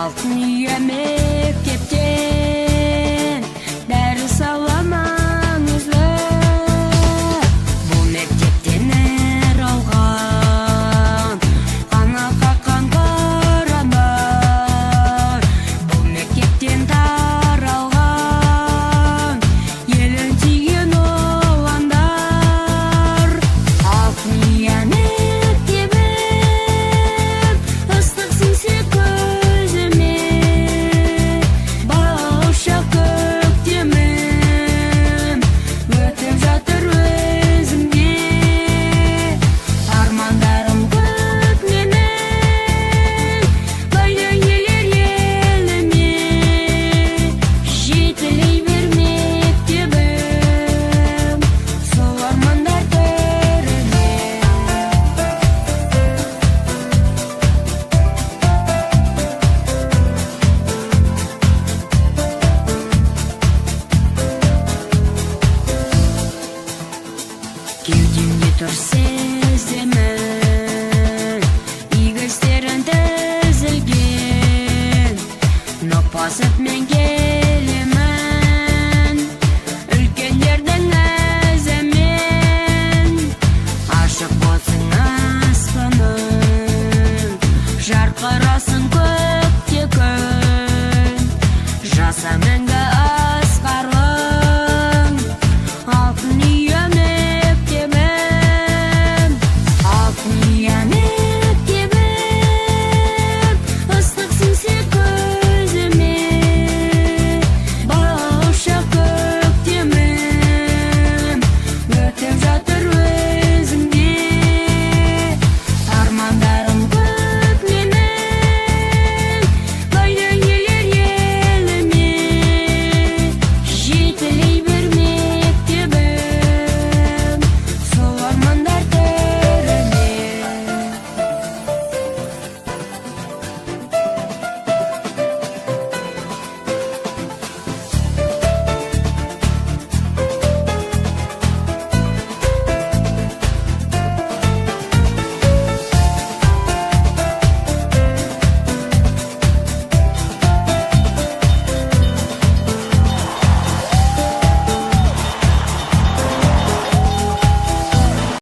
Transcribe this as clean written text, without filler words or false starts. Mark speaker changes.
Speaker 1: Алтын үй мектептен дәріс аламан өзі. Бұл мектептен нәр алған, қанат қаққан қырандар. Бұл мектептен таралған, елін сүйген ұландар. Алтын үй мектебім, ыстық сіңсе көзіме, балалық көктемім өтіп жатыр өзімде. Армандарым көп менің, пайда келер еліме. Жетілей бер мектебім, сол армандар төріне. Кеудемде тұр сеземін, игі істерін тізілген. Нық басып мен.